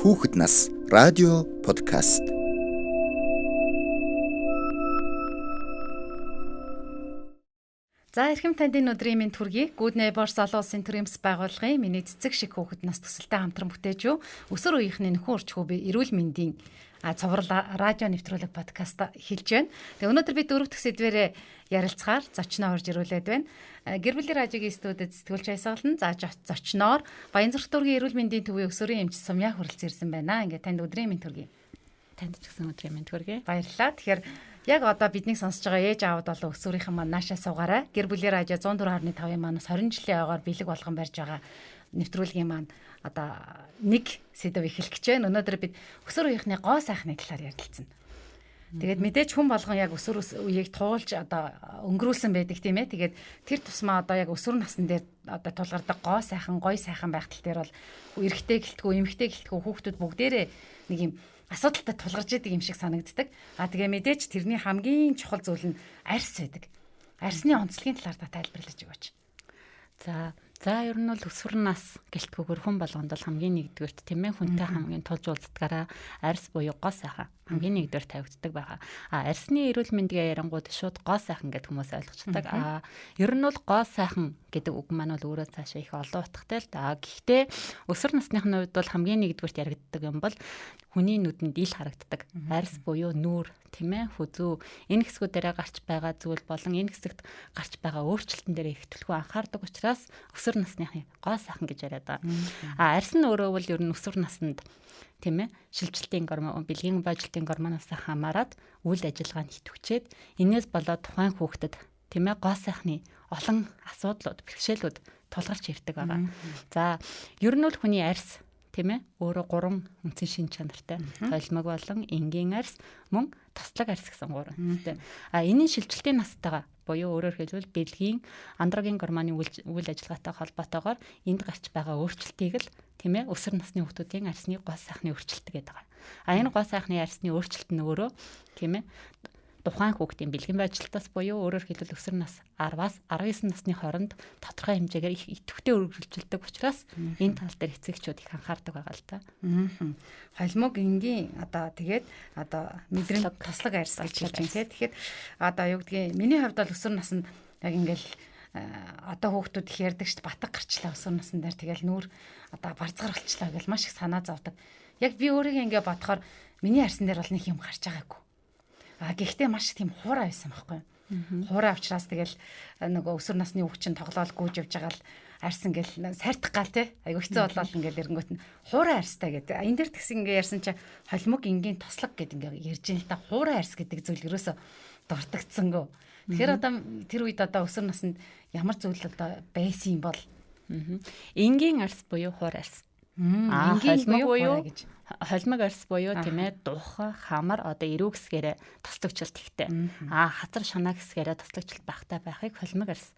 Хүүхэд нас радио подкаст. За эрхэм танд энэ өдрийн мэнд хүргэе. Good Neighbors олон улсын төрийн бас байгууллагын миний цэцэг шиг хүүхэд нас төсөлтэй хамтран бүтээж юу. Өсвөр үеийнхний нөхөн үрчхүү би эрүүл мэндийн цоврал радио нэвтрүүлэг подкаст хэлж байна. Тэгээ өнөөдөр бид дөрөв дэх сэдвэрээ ярилцахаар зочноо орж ирүүлээд байна. Гэр бүлийн радиогийн студид сэтгүүлч Айсгалан за зочноор Баянзүрх дүүргийн эрүүл мэндийн төвийн өсвөрийн эмч Сумья хүрэлцэн ирсэн байна. Ингээ танд өдрийн мэнд хүргэе. Танд ч гэсэн өдрийн мэнд хүргэе. Баярлалаа. Тэгэхээр яг одоо биднийг сонсож байгаа ээж аауд болон өсвөрийнхэн маань наашаа суугаарай. Гэр бүлийн радио 104.5-ын манаас 20 жилийн ойгоор бэлэг болгон барьж байгаа нэвтрүүлгийн маань одоо нэг сэдэв эхлэх гэж байна. Өнөөдөр бид өсвөр үеийнхний гоо сайхны талаар ярилцсан. Тэгээд мэдээж хүн болгон яг өсвөр үеийг туулж одоо өнгөрүүлсэн байдаг тийм ээ. Тэгээд тэр тусмаа одоо яг өсвөр насн дээр одоо тулгардаг гоо сайхан, гоё сайхан байх тал дээр бол эрэгтэй гэлтгүү, эмэгтэй гэлтгүү хүүхдүүд бүгдээрээ нэг юм асуудалтай тулгарч идэг юм шиг санагддаг. А тэгээ мэдээж тэрний хамгийн чухал зүйл нь арьс байдаг. Арьсны онцлогийн талаар та тайлбарлаж өгөөч. За ер нь бол өсвөр нас гэлтгүүгээр хүн болгонд бол хамгийн нэгдүгээрт тийм ээ хүнтэй хамгийн тулж уулздгаараа арьс буюу гоо сайхан хамгийн нэгдүгээр тавигддаг байгаа. А арьсны эрүүл мэндийн ярангууд шууд гоо сайхан гэдээ хүмүүс ойлгочдаг. А ер нь бол гоо сайхан гэдэг үг маань бол өөрөө цаашаа их олон утгатай л да. Гэхдээ өсвөр насныхны хувьд бол хамгийн нэгдүгээрт яригддаг юм бол хүний нүдэнд ил харагддаг. Арьс буюу нүүр тийм ээ хүзүү энэ хэсгүүдээрээ гарч байгаа зүйл болон энэ хэсэгт гарч байгаа өөрчлөлтөн дээр их түлхүү анхаардаг учраас өсвөр насныхны гоо сайхан гэж яриад байгаа. А арьс нь өөрөө бол ер нь өсвөр наснд тийм ээ шилжилтийн гормон, бэлгийн божилтын гормоноос хамаарат үйл ажиллагаа нь идэвхжээд энээс болоод тухайн хүүхдэд тийм ээ гоо сайхны олон асуудлууд, бэрхшээлүүд тулгарч ирдэг байгаа. За ер нь бол хүний арьс тийм ээ өөрөө гурван үндсэн шин чанартай холимог болон энгийн арьс мөн тослог арьс гэсэн гурван үндстэй. А энэ нь шилжилтийн настайгаа буюу өөрөөр хэлбэл бэлгийн андроген гормоны үйл ажиллагаатай холбоотойгоор энд гарч байгаа өөрчлөлтийг л тийм ээ өсвөр насны хүүхдүүдийн арьсны гоо сайхны өөрчлөлт гэдэг байгаа. А энэ гоо сайхны арьсны өөрчлөлт нь өөрөө тийм ээ тухайн хүүхдийн бэлгийн байдлаас буюу өөрөөр хэлбэл өсвөр нас 10-аас 19 насны хооронд тодорхой хэмжээгээр их идэвхтэй өргөжлөлдөг учраас энэ тал дээр эцэгчүүд их анхаардаг байгаа л та. Холимог энгийн одоо тэгээд одоо мэдрэмж тослог арьс гэж хэлж байна тийм. Тэгэхээр одоо юу гэдгийг миний хувьд бол өсвөр наснд яг ингээл одоо хүүхдүүд их ярьдаг шүү дээ, батг гарчлаа өсвөр насн дээр тэгэл нүүр одоо барзгар болчлаа гэж маш их санаа зовдөг. Яг би өөрийгөө ингээ бодохоор миний арьсан дээр бол нэг юм гарч байгаагүй. А гэхдээ маш тийм хуурай байсан байхгүй юу. Хуурай учраас тэгэл нөгөө өсвөр насны хүүхд чинь тоглоол гүйж явж байгаа л арьс ингээл сайтах гал те айгу хэцүү болол ингээл эрэнгүүт нь хуурай арьстай гэдэг. Энэ дээр тэгсэн ингээ ярьсан чи холимог энгийн тослог гэд ингээ ярьж ин л та хуурай арьс гэдэг зүйл ерөөсө дуртагдсангүй. Тэгэхээр одоо тэр үед одоо өсвөр наснд ямар зүйл одоо байсан юм бол энгийн арьс буюу хуурай арьс. Энгийн буюу гэж холимог арьс буюу тийм ээ дух, хамар одоо эрүү хэсгээрээ тослогчлолт ихтэй. А хазар шанаа хэсгээрээ тослогчлолт багтай байхыг холимог арьс.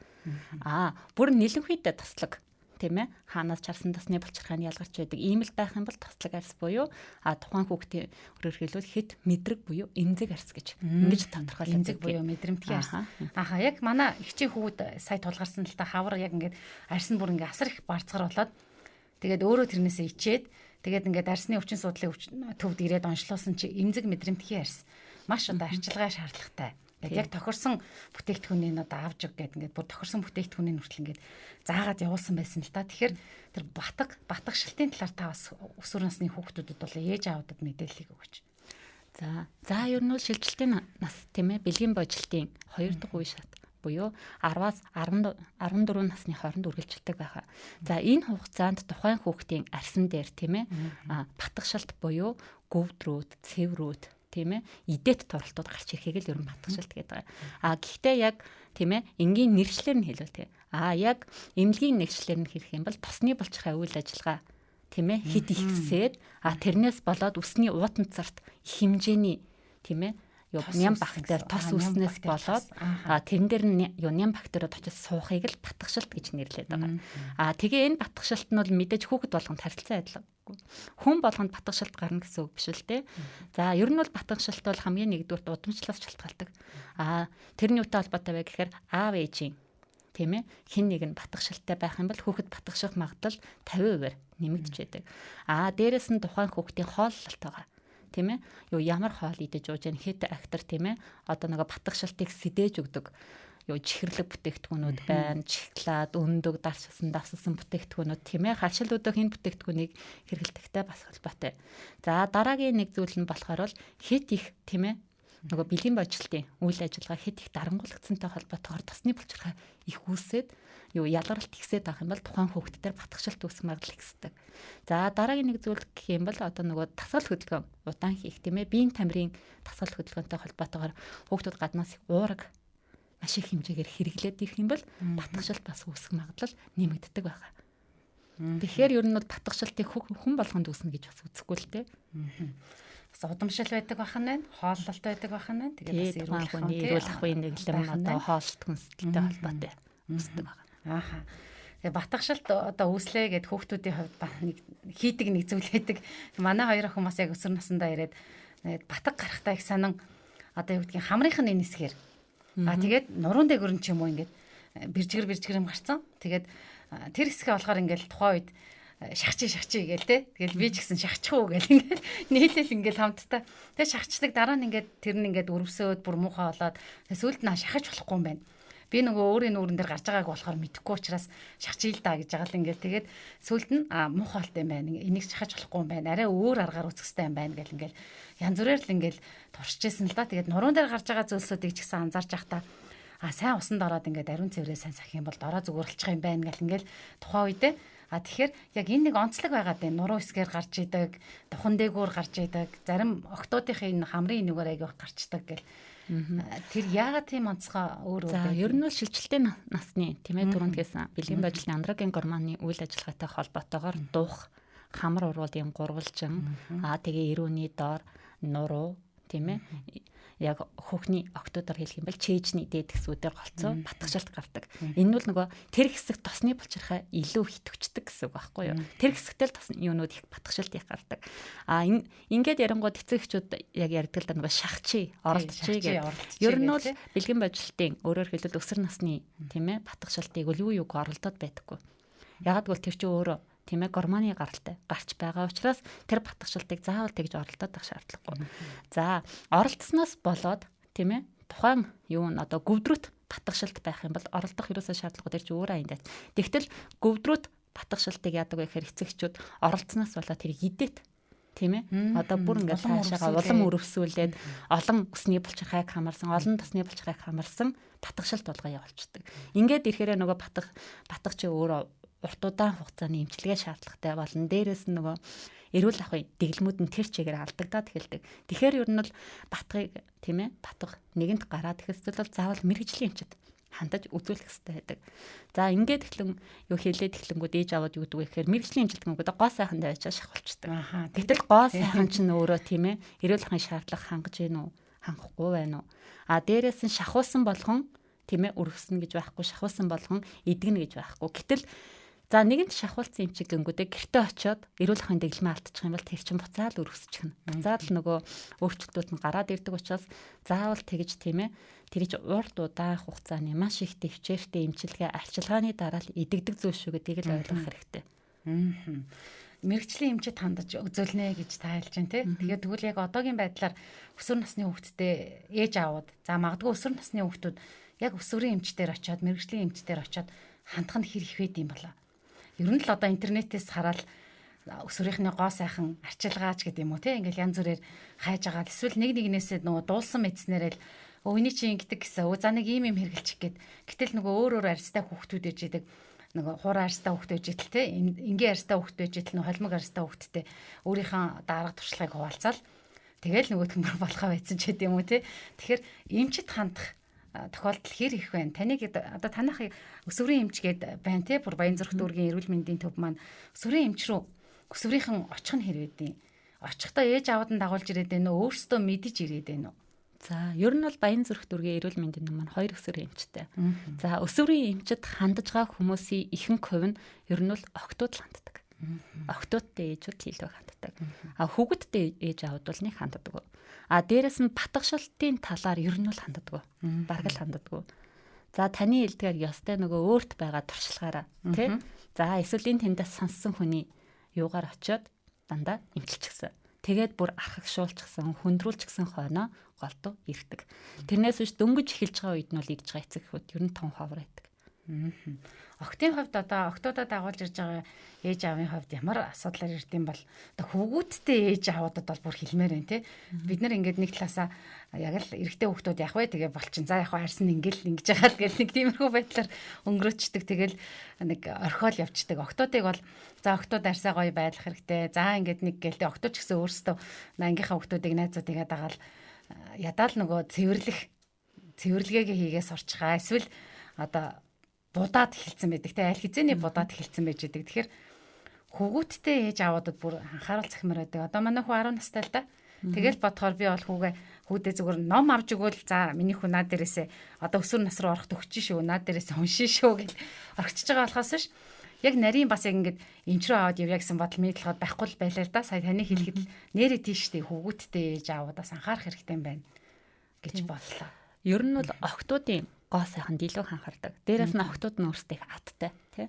А бүр нэлэнхүйдээ тослог тийм ээ хаанаас чарсан тосны булчирхай нь ялгарч байдаг. Ийм л байх юм бол тослог арьс буюу а тухайн хүүхдийн өөрөөр хэлбэл хэд мэдрэг буюу эмзэг арьс гэж ингэж тодорхойлдог. Эмзэг буюу мэдрэмтгий арьс. Аха яг манай эгчийн хүүд сая тулгарсан л та хавар яг ингээд арьс нь бүр ингээд асар их барцгар болоод тэгээд өөрөө тэрнээсээ ичээд тэгээд ингээд арьсны өвчин судлалын төвд ирээд онцлуулсан чи эмзэг мэдрэмтгий арьс маш одоо арчилгаа шаардлагатай. Тэгээд яг тохирсон бүтээгдэхүүнийг одоо авч өг гэдэг ингээд бүр тохирсон бүтээгдэхүүнийг хүртэл ингээд заагаад явуулсан байсан л та. Тэгэхээр тэр батгшилтын талаар та бас өсвөр насны хүүхдүүдэд бол ээж аавдад мэдээллийг өгөөч. За ер нь бол шилжилтийн нас тийм ээ бэлгийн божилтын 2 дахь үе шат буюу 10-аас 14 насны хооронд үргэлжилдэг байгаа. За энэ хугацаанд тухайн хүүхдийн арьсан дээр тийм ээ батгшилт буюу гөвдрүүд, цэврүүд тийм ээ идэт туралтууд гарч ирэхийг л ер нь батгшилт гэдэг. А гэхдээ яг тийм ээ энгийн нэршлэр нь хэлвэл тийм. А яг эмнэлгийн нэршлэр нь хэрэх юм бол тосны булчирхай үйл ажиллагаа тийм ээ хэд ихсээд а тэрнээс болоод үсний уутанцарт их хэмжээний тийм ээ ням бактери тос үүснээс болоод тэрэн дээр нь ням бактериуд очиж суухыг л батгшилт гэж нэрлэдэг байгаа. А тэгээ энэ батгшилт нь бол мэдээж хүүхэд болгонд харилцан адилхан. Хүн болгонд батгшилт гарна гэсэн үг биш л дээ. За ер нь бол батгшилт бол хамгийн нэгдүгürt удамшлаас шалтгаалдаг. А тэрний юутай холбоотой вэ гэхээр аав ээжийн тийм ээ хэн нэг нь батгшилттай байх юм бол хүүхэд батгших магадлал 50%-аар нэмэгдэж байдаг. Аа дээрэс нь тухайн хүүхдийн хооллолт байгаа. Тийм ээ. Юу ямар хоол идэж ууж яах хэд актер тийм ээ. Одоо нөгөө батгшилтыг сэдээж өгдөг. Юу чихэрлэг бүтээгдэхүүнүүд байна. Шоколад, өндөг, дарчсан, давссан бүтээгдэхүүнүүд тийм ээ. Харшил өдөөх энэ бүтээгдэхүүнийг хэрэглэдэгтэй бас холбоотой. За дараагийн нэг зүйл нь болохоор бол хэд их тийм ээ нөгөө бэлгийн божилтын үйл ажиллагаа хэд их дарангуулагдсантай холбоотойгоор тосны булчирхай их үүсээд юу ялгаралт ихсээд авах юм бол тухайн хүүхд дээр батгшилт үүсэх магадлал ихсдэг. За дараагийн нэг зүйл гэх юм бол одоо нөгөө тасгал хөдөлгөөн удаан хийх тийм ээ биеийн тамирын тасгал хөдөлгөөнтэй холбоотойгоор хүүхдүүд гаднаас их уураг маш их хэмжээгээр хэрэглээд ирэх юм бол батгшилт бас үүсэх магадлал нэмэгддэг байгаа. Тэгэхээр ер нь бол батгшилтыг хүн болгонд үүснэ гэж бас үзэхгүй л дээ. Бас удамшил байдаг байх нь байна, хооллолт байдаг байх нь байна. Тэгээд бас эрүүл ахуйн нэглэм одоо хооллолт хүнсэлтэй холбоотой үүсдэг байна. Ааха. Тэгээ батгшилт одоо үүслээ гэд хүүхдүүдийн хувьд нэг хийдэг нэг зүйл хийдэг. Манай хоёр охин бас яг өсвөр насндаа ирээд батг гарахтаа их сонин одоо юу гэдгийг хамрынх нь энэ хэсгээр. Аа тэгээд нуруунд дээгүр нь ч юм уу ингээд бэржгэр бэржгэр юм гарцсан. Тэгээд тэр хэсгээ болохоор ингээд тухайн үед шахчи шахчи гээл те. Тэгэл би ч гэсэн шахчих уу гэл ингээл нийлэл ингээл хамтдаа. Тэгээ шахчихдаг дараа нь ингээд тэр нь ингээд өрөвсөөд бүр муухай болоод сүүлд наа шахаж болохгүй юм байна. Би нөгөө өөрийн нүүрэн дээр гарч байгааг болохоор мэдэхгүй учраас шахчих л да гэж байгаа л ингээл тэгээд сүүлд нь а муухай болт юм байна. Энийг шахаж болохгүй юм байна. Арай өөр аргаар үүсэх хэрэгтэй юм байна гэл ингээл янз бүрээр л ингээл туршижсэн л да. Тэгээд нуруунд дээр гарч байгаа зүйлсүүдийг ч гэсэн анзаарч байхдаа а сайн усанд ороод ингээд ариун цэврээ сайн сах юм бол дорой зүгээр болчих юм байна гэл ингээл тухайн үедээ а тэгэхээр яг энэ нэг онцлог байгаад байна. Нуруу хэсгээр гарч идэг, духан дээгүүр гарч идэг, зарим октоодынхын энэ хамрын энүүгээр айгүйх гарчдаг гэл. Тэр яагаад тийм онцгой өөр өөр За ер нь бол шилжилтийн насны тийм ээ түрүүнд хэлсэн бэлгийн бодлын андроген гормоны үйл ажиллагаатай холбоотойгоор дух, хамар урвалын гурвалжин, аа тэгээ эрүүний доор нуруу тийм ээ яг хөхний октоодоор хэлэх юм бол чэйжний дээд хэсгүүдээр голцоо батгшилт гардаг. Энэ нь бол нөгөө тэр хэсэг тосны булчирхай илүү хитвчдэг гэсэн үг байхгүй юу? Тэр хэсэгтэл тосны юунууд их батгшилт их гардаг. А ингээд ярангууд эцэг эхчүүд яг ярьдаг л да нөгөө шахчи, оролдчи гэдэг. Ер нь бол бэлгэн божилтын өөрөөр хэлбэл өсвөр насны тийм ээ батгшилтыг бол юу юуг оролдоод байдаггүй. Ягаад гэвэл тэр чинь өөрөө тийм ээ гормоны гаралтай гарч байгаа учраас тэр батгшилтыг заавал тэгж оролдоод байх шаардлагагүй. За оролдсноос болоод тийм ээ тухайн юу н одоо гөвдрөт батгшилт байх юм бол оролдох ерөөсөө шаардлагагүй тэр чинь өөр аяндаа. Тэгтэл гөвдрөт батгшилтыг яадаг вэ гэхээр эцэг эхчүүд оролдсноос болоод тэр идэт тийм ээ одоо бүр ингээд цаашаага улам өрөвсүүлээд олон өсний булчирхайг хамарсан, олон тосны булчирхайг хамарсан батгшилт болгоо явуулчихдаг. Ингээд ирэхээрээ нөгөө батг чи өөрөө урт удаан хугацааны эмчилгээ шаардлагатай болно. Дээрээс нь нөгөө эрүүл ахуйн дэглэмүүд нь тэр чигээр алдагдаад эхэлдэг. Тэгэхээр ер нь бол батгыг тийм ээ батга нэгэнт гараад ихэстэл бол заавал мэрэгжлийн эмчит хандаж үзүүлэх хэрэгтэй байдаг. За ингээд эхлэн юу хэлээд эхлэнгүүд ээж аваад юу гэдэг вэ гэхээр мэрэгжлийн эмчилт гингүүд гоо сайхан тавиачаа шахуулцдаг. Гэтэл гоо сайхан чинь өөрөө тийм ээ эрүүл ахуйн шаардлага хангаж гин үү, хангахгүй байна уу? А дээрээс нь шахуулсан болгон тийм ээ өрөвснө гэж байхгүй, шахуулсан болгон идэгнэ гэж байхгүй. Гэтэл за нэгэнт шахуулсан юм чиг гингүүдээ гэртээ очиод эрүүл ахуйн дэглэмээ алдчих юм бол тэр чинь буцаал өрөвсчихнэ. Буцаал нөгөө өөрчлөлтүүд нь гараад ирдэг учраас заавал тэгж тийм ээ тэр чинь урт удаан хугацааны маш их төвчээртэй эмчилгээ арчилгааны дараа л идэгдэг зүйл шүү гэдгийг л ойлгох хэрэгтэй. Мэргэжлийн эмчит хандаж үзүүлнэ гэж та хэлж байна тий. Тэгээд тэгвэл яг одоогийн байдлаар өсвөр насны хүүхдтэй ээж аавууд за магадгүй өсвөр насны хүүхдүүд яг өсвөрийн эмчдэр очиод мэргэжлийн эмчдэр очиод хандах нь хэр их байд юм болоо. Ер нь л одоо интернетээс хараад өсвөрийнхний гоо сайхан арчилгаач гэдэг юм уу те ингээл янз бүрээр хайж байгаа. Эсвэл нэг нэгнээсээ нөгөө дуулсан мэдснээрээ л өвний чи ингэдэг гэсэн. Өө за нэг ийм юм хэрэгэлчих гээд. Гэтэл нөгөө өөр өөр арьстай хүүхдүүд ээж идэг. Нөгөө хуур арьстай хүүхд ээж идэл те энгийн арьстай хүүхд ээж идэл нөгөө холимог арьстай хүүхдтэй өөрийнхөө дарга туршлагыг хуваалцаал. Тэгэл нөгөөх нь бүр болохоо байсан ч гэдэм юм уу те. Тэгэхээр эмчит хандах тохиолдол хэр их байна? Таныг одоо танах өсвөрийн эмч гээд байна те бүр Баянзүрх дүүргийн эрүүл мэндийн төв маань өсвөрийн эмч рүү өсвөрийнхэн очих нь хэр байдیں۔ Очихдоо ээж аавд нь дагуулж ирээд байна уу? Өөрсдөө мэдэж ирээд байна уу? За, ер нь бол Баянзүрх дүүргийн эрүүл мэндийн төв маань 2 өсвөрийн эмчтэй. За, өсвөрийн эмчид хандаж байгаа хүмүүсийн ихэнх хувь нь ер нь бол октод л ханддаг. Октодтой ээжүүд л илүү ханддаг. А хүүхэдтэй ээж аавд бол нэг ханддаг. А дээрэс нь батгшилтын талаар ер нь бол ханддаг. Бараг л ханддаг. За таны хэлдгээр ёстой нөгөө өөрт байгаа туршлагаараа тий. За эсвэл энэ тэндээс сонссон хүний юугаар очиод дандаа эмчилчихсэн. Тэгээд бүр архагшуулчихсан, хөндрүүлчихсэн хойноо голдуу ирдэг. Тэрнээс биш дөнгөж эхэлж байгаа үед нь бол идж байгаа эцэг эхүүд ер нь том ховор байдаг. Охтын хувьд одоо охтуудаа дагуулж ирж байгаа ээж аавын хувьд ямар асуудлаар ирд юм бол одоо хүүгүүдтэй ээж аавуудад бол бүр хэлмээр байна тий. Бид нар ингээд нэг талаасаа яг л эрэгтэй хүүхдүүд яах вэ тэгээ болчин. За яг арьс нь ингээл ингэж байгаа л гэл нэг тиймэрхүү байдлаар өнгөрөөчдөг. Тэгэл нэг орхиол явцдаг. Охтуудыг бол за охтууд арьсаа гоё байлгах хэрэгтэй. За ингээд нэг гэлтэй охтууд ч гэсэн өөрсдөө ангийнхаа хүүхдүүдийг найзуудыгаа дагаал ядаал нөгөө цэвэрлэгээгээ хийгээ сурчгаа. Эсвэл одоо будаад эхэлсэн байдаг те, аль хэзээний будаад эхэлсэн байж байдаг. Тэгэхээр хүүгүүдтэй ээж аавуудад бүр анхаарал захимаар байдаг. Одоо манай хүү 10 настай л да. Тэгэл бодохоор би бол хүүдээ зүгээр ном авч өгөөл за миний хүү наад дээрээсээ одоо өсвөр нас руу орох төгч шүү, наад дээрээсээ уншин шүү гэл орчиж байгаа болохоос биш. Яг нарийн бас яг ингээд эмч рүү аваад явъя гэсэн бодол миний толгойд байхгүй л байлаа л да. Сая таны хэлэхэд нэрээ тийш дээ хүүгүүдтэй ээж аавуудаас анхаарах хэрэгтэй юм байна гэж бодлоо. Ер нь бол охтуудын гоо сайхан илүү анхаардаг. Дээрээс нь охтууд нь өөрсдөө их аттай тий.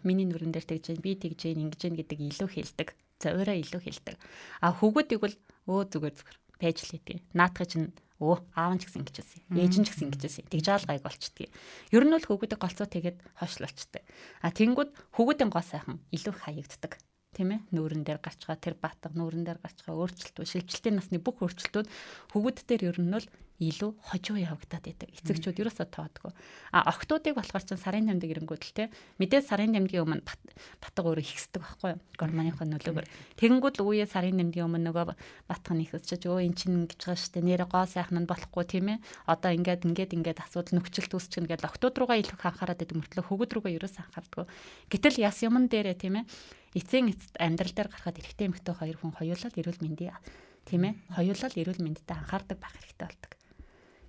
Миний нүрэн дээр тэгж гин, би тэгж гин, ингэж гин гэдэг илүү хэлдэг. За өөрөө илүү хэлдэг. А хүүгүүдийг бол зүгээр байж л хэдий. Наадхыг чинь аав нь ч гэсэн ингэж байсан. Ээж нь ч гэсэн ингэж байсан. Тэгж аал гайг болчдгийг. Ер нь бол хүүгүүдийг голцоо тэгээд хойшлуулчдаг. А тэнгүүд хүүгүүдийн гоо сайхан илүү их хаягддаг. Тийм ээ, нүүрэн дээр гарч байгаа тэр батга, нүүрэн дээр гарч байгаа өөрчлөлтүүд, шилжилтийн насны бүх өөрчлөлтүүд хүүгүүд дээр ер нь бол илүү хожуу явагдаад байдаг. Эцэгчүүд ерөөсөө тоодгүй. А охтуудыг болохоор чинь сарын тамдиг ирэнгүүд л те мэдээ сарын тамдгийн өмнө батга өөрөө ихсдэг байхгүй юу? Гормоныхоо нөлөөгөөр. Тэгэнгүүт л үе сарын тамдгийн өмнө нөгөө батга нь ихсэж өө эн чинь ингэж байгаа штэ нэрэ гоо сайхан нь болохгүй тийм ээ. Одоо ингээд ингээд ингээд асуудал нөхцөлт үүсчихнэ гэдэл охтууд руугаа илүү их анхаарат байдаг мөртлөө хүүгүүд рүүгээ ерөөсөө анхаардаггүй. Гэтэл яс юмн дээрээ тийм ээ эцсийн эцэст амьдрал дээр гарахад эрэгтэй эмэгтэй хоёр хүн хоёулаа л эрүүл мэндийн тийм ээ хоёулаа л эрүүл мэндэд анхаардаг байх хэрэгтэй болдог.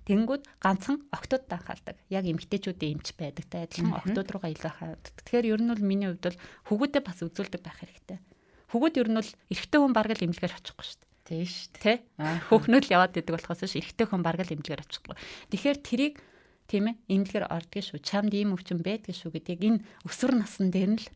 Тэнгүүд ганцхан октодод анхаардаг. Яг эмэгтэйчүүдийн эмч байдагтай адилхан октод руугаа илүү анхаардаг. Тэгэхээр ер нь бол миний хувьд бол хүүгүүдэд бас үзүүлдэг байх хэрэгтэй. Хүүгүүд ер нь бол эрэгтэй хүн бараг л эмнэлгээр очихгүй шүү дээ. Тийм шүү дээ. Тэ? Хүүхнүүд л яваад идэг болохоос ш эрэгтэй хүн бараг л эмнэлгээр очихгүй. Тэгэхээр тэрийг тийм ээ эмнэлгээр ордгийг шүү. Чамд ийм өвчин байдгийг шүү гэдгийг энэ өсвөр насн дээр нь л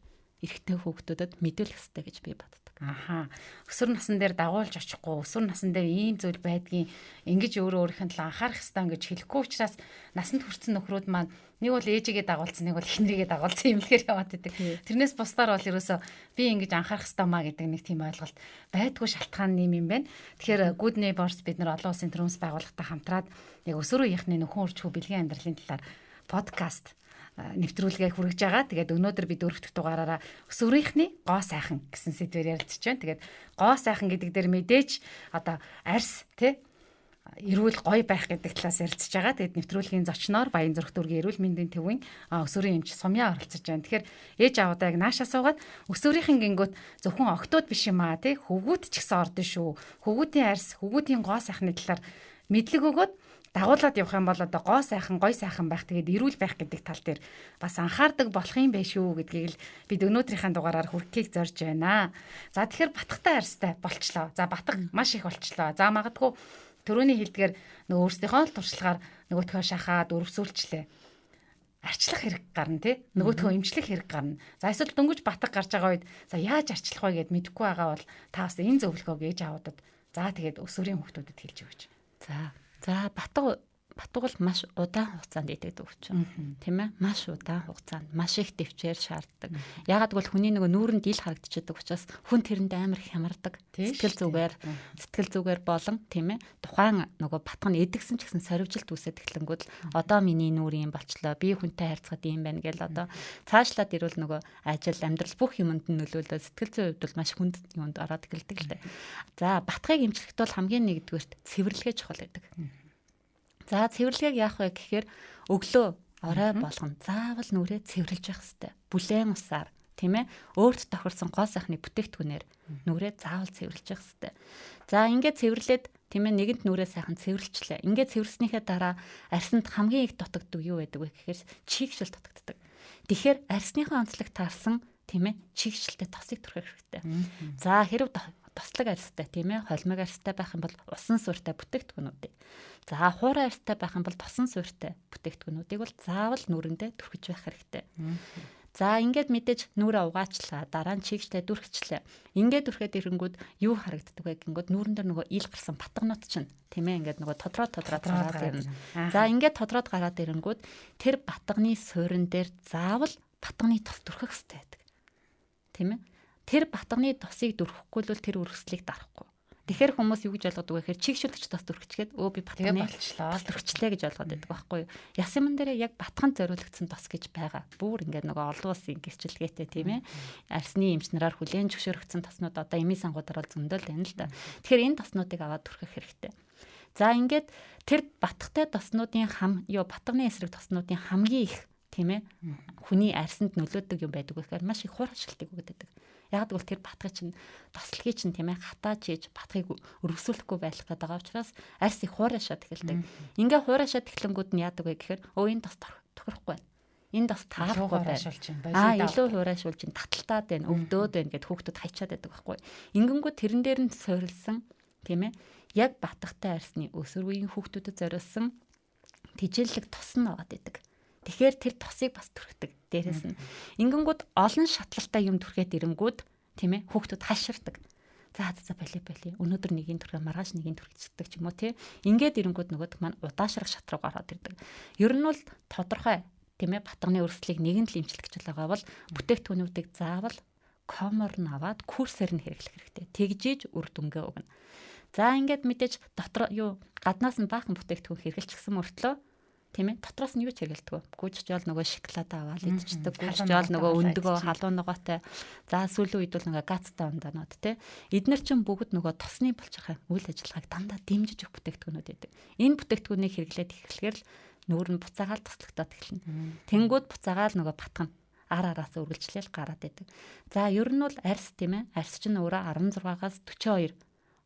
эрэгтэй хүүхдүүдэд мэдүүлэх хэрэгтэй гэж би боддог. Аха. Өсвөр насн дээр дагуулж очихгүй, өсвөр насн дээр ийм зүйл байдгийн ингэж өөрөө өөрийнх нь талаа анхаарах ёстой гэж хэлэхгүй учраас насанд хүрсэн нөхрүүд маань нэг бол ээжигээ дагуулсан, нэг бол эхнэрийгээ дагуулсан имлэгээр яваад идэг. Тэрнээс бусдаар бол ерөөсөө би ингэж анхаарах ёстой маа гэдэг нэг тийм ойлголт байдгүй шалтгаан нэм юм байна. Тэгэхээр Good Neighbors бид нар олон улсын төрөмс байгууллагатай хамтраад яг өсвөр үеийнхний нөхөн үржихүү бэлгийн амьдралын талаар подкаст нэвтрүүлгээ хүргэж байгаа. Тэгээд өнөөдөр бид дөрөв дэх дугаараараа өсвөрийнхний гоо сайхан гэсэн сэдвээр ярилцж байна. Тэгээд гоо сайхан гэдэг дээр мэдээж одоо арьс тий эрүүл гоё байх гэдэг талаас ярилцж байгаа. Тэгээд нэвтрүүлгийн зочноор Баянзүрх дүүргийн эрүүл мэндийн төвийн өсвөрийн эмч Сумья оролцож байна. Тэгэхээр ээж аавуудаа яг наашаа суугаад өсвөрийнхэн гингүүт зөвхөн октод биш юм аа тий хөвгүүд ч гэсэн ордон шүү. Хөвгүүдийн арьс, хөвгүүдийн гоо сайхны талаар мэдлэг өгөөд дагуулад явах юм бол одоо гоо сайхан, гой сайхан байх, тэгээд эрүүл байх гэдэг тал дээр бас анхаардаг болох юм байх шүү гэдгийг л бид өнөөдрийнхээ дугаараар хүргэхийг зорж байна. За тэгэхээр батгатай арьстай болчлоо. За батга маш их болчлоо. За магадгүй төрөний хэлдгээр нөгөө өөрсдийнхөө л туршлагаар нөгөөтгөө шахаад өрөвсүүлчлээ. Арчлах хэрэг гарна тий. Нөгөөтгөө эмчлэх хэрэг гарна. За эсвэл дөнгөж батга гарч байгаа үед за яаж арчлах вэ гэд мэдэхгүй байгаа бол та бас энэ зөвлөгөөг ээж аавуудад за тэгээд өсвөрийн хүүхдүүдэд хэлж өгөөч. За батга бол маш удаан хугацаанд идэгдэг өвчин. Тийм ээ? Маш удаан хугацаанд маш их дэвчээр шаарддаг. Яагаад гэвэл хүний нөгөө нүүрэнд ил харагдчихдаг учраас хүн тэрэнд амар хямардаг. Сэтгэл зүгээр болон тийм ээ? Тухайн нөгөө батга нь идэгсэн ч гэсэн сорвижилт үүсээд эхлэнгүүд л одоо миний нүүр юм болчлоо. Би хүнтэй харьцахад юм байна гэл одоо цаашлаад ирвэл нөгөө ажил, амьдрал бүх юмд нь нөлөөлөө сэтгэл зүйн хувьд бол маш хүнд юмд ороод эхэлдэг л дээ. За батгыг эмчлэхэд бол хамгийн нэгдүгээрт цэвэрлэгээ чухал байдаг. За цэвэрлэгээг яах вэ гэхээр өглөө орой болгон заавал нүрээ цэвэрлж явах хэрэгтэй. Бүлээн усаар тийм ээ өөрт тохирсон гоо сайхны бүтээгдэхүүнээр нүрээ заавал цэвэрлж явах хэрэгтэй. За ингээд цэвэрлээд тийм ээ нэгэнт нүрээ сайхан цэвэрлчлээ. Ингээд цэвэрлснийхээ дараа арьсанд хамгийн их дутагддаг юу байдаг вэ гэхээр чийгшил дутагддаг. Тэгэхээр арьсныхаа онцлог таарсан тийм ээ чийгшилтэй тосыг түрхэх хэрэгтэй. За хэрв тослог арьстай тийм ээ холимог арьстай байх юм бол усан суурьтай бүтээгдэхүүнүүдийг. За хуурай арьстай байх юм бол тосон суурьтай бүтээгдэхүүнүүдийг бол заавал нүрэндээ түрхэж байх хэрэгтэй. За ингээд мэдээж нүрээ угаачлаа, дараа нь чигжлээ, дүрхчлээ. Ингээд дүрхэд ирэнгүүд юу харагддаг вэ гингүүд нүүрэн дээр нөгөө ил гарсан батганууд чинь тийм ээ ингээд нөгөө тодроо гараад ирнэ. За ингээд тодроод гараад ирэнгүүд тэр батганы суурин дээр заавал батганы тос дүрхэх хэрэгтэй байдаг. Тийм ээ. Тэр батганы тосыг дүрхэхгүй л тэр өргөслийг дарахгүй. Тэгэхээр хүмүүс юу гэж ойлгодог вэ гэхээр чигшүүлэгч тос дүрхчгээд өө би батганы тос дүрхчлээ гэж ойлгоод байдаг байхгүй юу. Яс юмн дээрээ яг батганд зориулагдсан тос гэж байгаа. Бүр ингээд нөгөө олон улсын гэрчилгээтэй тийм ээ. Арсны эмч нараар хүлээн зөвшөөрөгдсөн тоснууд одоо эмийн сангуудаар бол зөндөл байна л да. Тэгэхээр энэ тоснуудыг аваад түрхэх хэрэгтэй. За ингээд тэр батгатай тоснуудын батганы эсрэг тоснуудын хамгийн их тийм ээ хүний арсанд нөлөөдөг юм байдаг гэхээр маш их хур хашилтыг өгдөг. Яг гэвэл тэр батгыг чинь тослогийг чинь тийм ээ хатааж хийж батгыг өргөсүүлэхгүй байх гэдэг байгаа учраас арс их хуурашаад эхэлдэг. Ингээ хуурашаад эхлэнгүүд нь яадаг вэ гэхээр өө энэ тос тохирохгүй байна. Энэ тос таарахгүй байна. Илүү хуурайшуулж чинь таталтаад байна, өвдөөд байна гэд хүүхдүүд хайчаад байдаг байхгүй. Ингэнгүүд тэрэн дээр нь суурилсан тийм ээ яг батгатай арсны өсвөр үеийн хүүхдүүдэд зориулсан тэжээлэг тос нь аваад идэг. Тэгэхээр тэр тосыг бас түрхдэг. Дээрээс нь ингэнгүүд олон шатлалтай юм түрхээд ирэнгүүд тийм ээ хүүхдүүд хаширдаг. За за боли боли. Өнөөдөр нэгийн түрхээ маргааш нэгийн түрхчихдэг ч юм уу тий. Ингээд ирэнгүүд нөгөөх маань удаашрах шат руу гараад ирдэг. Ер нь бол тодорхой тийм ээ батганы өрсөлдлийг нэгэн л эмчлэх гэж байгаа бол бүтээгдэхүүнүүдийг заавал комор нь аваад курсээр нь хэрэглэх хэрэгтэй. Тэгжиж үр дүнгээ өгнө. За ингээд мэдээж дотор юу гаднаас нь баахан бүтээгдэхүүн хэрэглэчихсэн мөртлөө тийм ээ дотроос нь юу ч хэрэгэлдэг. Гүйжж жол нөгөө шоколад аваад идчихдэг. Гүйжж жол нөгөө өндгөө халуун ногоотой. За сүүлийн үед бол нөгөө гацтай ундаанууд тий. Эднэр чинь бүгд нөгөө тосны булчирхай үйл ажиллагааг дандаа дэмжиж өгөх бүтээгдэхүүнүүд байдаг. Энэ бүтээгдэхүүнийг хэрэглээд эхлэхээр л нүүр нь буцаагаал тослогдоод эхэлнэ. Тэнгүүд буцаагаал нөгөө батгана. Ар араас үргэлжлээл гараад идэг. За ер нь бол арс тийм ээ. Арс чинь өөрөө 16-аас 42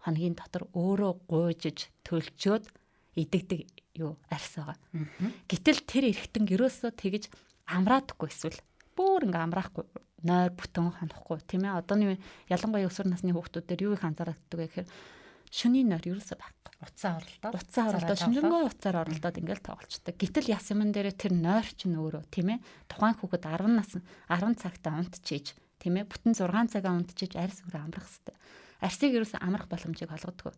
хоногийн дотор өөрөө гуйжиж төлжөөд идэгдэг юу арс байгаа. Гэтэл тэр эргэтэн ерөөсөө тэгж амраадаггүй эсвэл бүр ингээ амраахгүй нойр бүтэн хонохгүй тийм ээ. Одооны ялангуяа өсвөр насны хүүхдүүд дээр юу их анзаардаг вэ гэхээр шөнийн нойр ерөөсөө байхгүй. Утсаа оролдоод шинжэнгөө утсаар оролдоод ингээл тоглолцдог. Гэтэл яс юмн дээр тэр нойр чинь өөрөө тийм ээ. Тухайн хүүхэд 10 нас 10 цагтаа унтчихийж тийм ээ. Бүтэн 6 цагаа унтчихийж арс өөрөө амрах хэвээр. Арсыг ерөөсөө амрах боломжийг олгодгоо.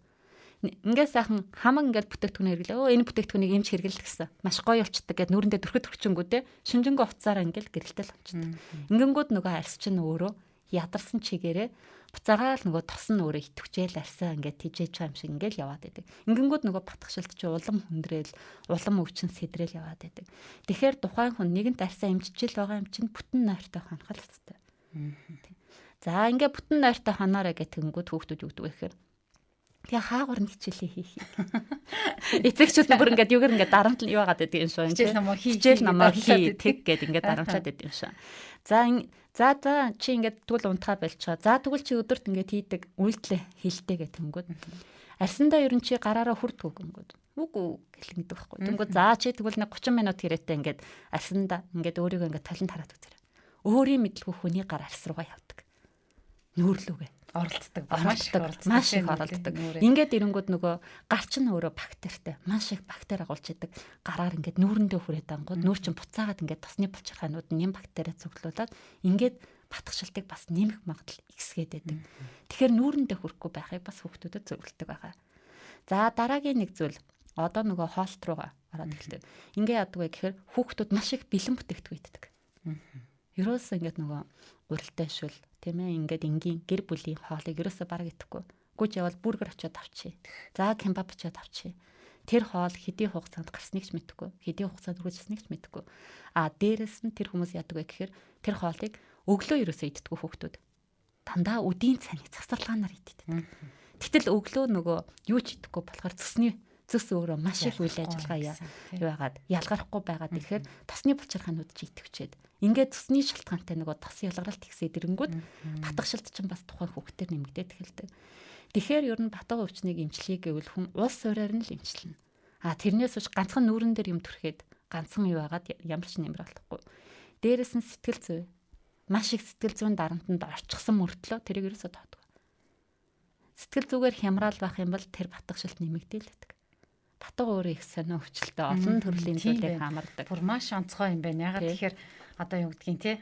Ингээд сайхан хамаг ингээд бүтээгдэхүүн хэрэглээ. Өө энэ бүтээгдэхүүнийг эмч хэрэглэл гэсэн. Маш гоё болчдөг гэд нүрэндээ түрхэд төрчөнгүүдээ шинжэнгөө уцаараа ингээд гэрэлтэл онцдог. Ингэнгүүд нөгөө арс чинь өөрөө ядарсан чигээрээ буцаагаал нөгөө тос нь өөрөө итгэвчээл арсаа ингээд тижээж байгаа юм шиг ингээд яваад байдаг. Ингэнгүүд нөгөө батгшилт чи улам хүндрэл, улам өвчин сэдрэл яваад байдаг. Тэгэхээр тухайн хүн нэгэнт арсаа эмчижэл байгаа юм чинь бүтэн нойртой хонох л хэвээр. За ингээд бүтэн нойртой хоноорой гэх тэгэнгүүт хүүхдүүд юу гэдэг вэ гэхээр тэгээ хаагур нь хичээлээ хийх. Эцэгчүүд нь бүр ингээд юугаар ингээд дарамт юу байгаад байдаг юм шиг. Хичээл номоо хий тэг гэд ингээд дарамтлаад байдаг юм шиг. За за за чи ингээд тэгвэл унтахаа болчихоо. За тэгвэл чи өдөрт ингээд хийдэг үйлдэлээ хийлтэй гэх тэнгүүд. Арсандаа ер нь чи гараараа хүрдгүү гингүүд. Үгүй гэл ингэдэг байхгүй. Тэнгүүд за чи тэгвэл нэг 30 минут хэрэгтэй ингээд арсандаа ингээд өөрийгөө ингээд толинд хараад үзээрэй. Өөрийн мэдлгүй хүний гар арс руугаа явдаг. Нүүрлүүгээ оролцдог. Маш их оролддог. Ингээд ирэнгүүд нөгөө гар чинь өөрөө бактеритай. Маш их бактери агуулж идэг. Гараар ингээд нүүрэндээ хүрээд ангууд нүүр чинь буцаагаад ингээд тосны булчирхайнууд нэм бактери цуглуулад ингээд батгшилтыг бас нэмэх магадлал ихсгээд байдаг. Тэгэхээр нүүрэндээ хүрэхгүй байхыг бас хүүхдүүдэд зөвлөдөг байгаа. За дараагийн нэг зүйл одоо нөгөө хоолт руугаа ороод эхэлдэг. Ингээ яадаг вэ гэхээр хүүхдүүд маш их бэлэн бүтээгдэхүүн иддэг. Ерөөсөө ингээд нөгөө гурилтай шүл тийм ээ ингээд энгийн гэр бүлийн хоолыг ерөөсөө бараг идэхгүй. Гүйж явбал бургер очиод авчи. За кебаб очиод авчи. Тэр хоол хэдий хугацаанд гарсныг ч мэдэхгүй. Хэдий хугацаанд үргэлжилснийг ч мэдэхгүй. А дээрэс нь тэр хүмүүс яадаг вэ гэхээр тэр хоолыг өглөө ерөөсөө иддэггүй хүүхдүүд. Дандаа үдийн цайны цацарлагаанаар иддэг. Гэтэл өглөө нөгөө юу ч идэхгүй болохоор цөсний цөс өөрөө маш их үйл ажиллагаа юу байгаад ялгархгүй байгаад ирэхээр тосны булчирхаанууд чи идэвчээд ингээд цөсний шалтгаантай нөгөө тос ялгаралт ихсээд ирэнгүүт батгшилт чинь бас тухайн хүүхдээр нэмэгдээд эхэлдэг. Тэгэхээр ер нь батга өвчнийг эмчлэе гэвэл хүн улс суурьаар нь л эмчилнэ. А тэрнээс биш ганцхан нүүрэн дээр юм түрхэд ганцхан юу байгаад ямар ч нэмэр болохгүй. Дээрэс нь сэтгэл зүй маш их сэтгэл зүйн дарамтанд орчихсон мөртлөө тэрийг ерөөсөө тоодгүй. Сэтгэл зүгээр хямраал байх юм бол тэр батгшилт нэмэгдээл байдаг. Батга өөрөө их сонио өвчлөлтэй олон төрлийн зүйлийг хамардаг. Бүр маш онцгой юм байна. Ягаад тэгэхээр одоо юу гэдгийг те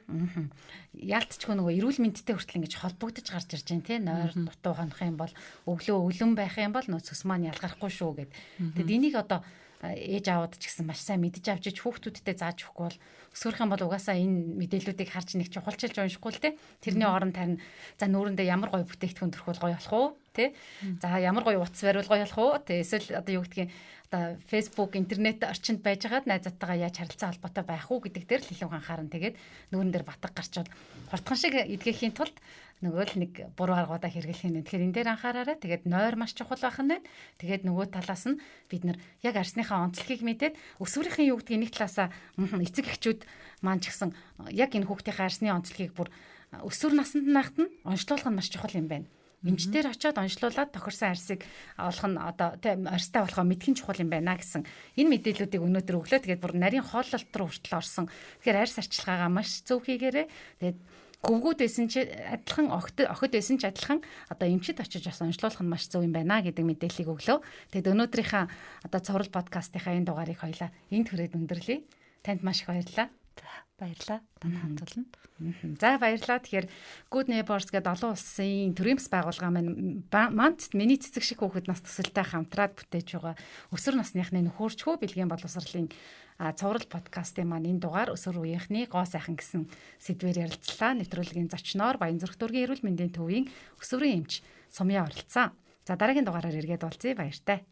яалтчгүй нөгөө эрүүл мэндтэй хүртэл ингэж холбогдож гарч ирж байна те. Нойр дутуу хонох юм бол өглөө өлөн байх юм бол нөгөө цөс маань ялгархгүй шүү гэд. Тэгэд энийг одоо ээж аауд ч гэсэн маш сайн мэдэж авч иж хүүхдүүдтэй зааж өгөхгүй бол өсвөрөх юм бол угаасаа энэ мэдээллүүдийг харж нэг чухалчилж уншихгүй л те. Тэрний оронд харин за нүүрэндээ ямар гоё бүтээгдэхүүн төрхүүл гоё болох уу те. За ямар гоё утас бариул гоё болох уу те. Эсвэл одоо юу гэдгийг одоо Facebook, интернет орчинд байжгаад найзуудтайгаа яаж харилцаа холбоотой байх уу гэдэг дээр л илүү анхаарна. Тэгээд нүүрэн дээр батг гарчвал хурдхан шиг эдгэхийн тулд нөгөө л нэг буруу аргуудаа хэрэглэх юм. Тэгэхээр энэ дээр анхаараарай. Тэгээд нойр маш чухал байх нь байна. Тэгээд нөгөө талаас нь бид нар яг арсныхаа онцлогийг мэдээд өсвөрийн юу гэдгийг нэг талаасаа эцэг эхчүүд маань ч гэсэн яг энэ хүүхдийнхээ арсны онцлогийг бүр өсвөр наснд наахт нь онцлуулах нь маш чухал юм байна. Эмчтэр очиод онцлуулад тохирсон арсыг олох нь одоо арьстай болохоо мэдхэн чухал юм байна гэсэн энэ мэдээллүүдийг өнөөдөр өглөө. Тэгээд бүр нарийн хооллолт руу хүртэл орсон. Тэгэхээр арьс арчилгаагаа маш зөв хийгээрэй. Тэгээд гөвгүүд байсан чи адилхан охид байсан ч адилхан одоо эмчит очиж бас онцлуулах нь маш зөв юм байна гэдэг мэдээллийг өглөө. Тэгэд өнөөдрийнхээ одоо цуврал подкастынхаа энэ дугаарыг хоёлаа энд хүрээд өндөрлөе. Танд маш их баярлалаа. За баярлалаа. Танай хандваланд. За баярлалаа. Тэгэхээр Good Neighbors гэдэг олон улсын төрийн бас байгууллага маань манд миний цэцэг шиг хүүхэд нас төсөлтэй хамтраад бүтээж байгаа өсвөр насныхны нөхөрчхөө бэлгийн боловсролын цуврал подкастын маань энэ дугаар өсвөр үеийнхний гоо сайхан гэсэн сэдвээр ярилцлаа. Нэвтрүүлгийн зочноор Баянзүрх дүүргийн эрүүл мэндийн төвийн өсвөрийн эмч Сумья оролцсон. За дараагийн дугаараар эргээд уулзъя. Баяртай.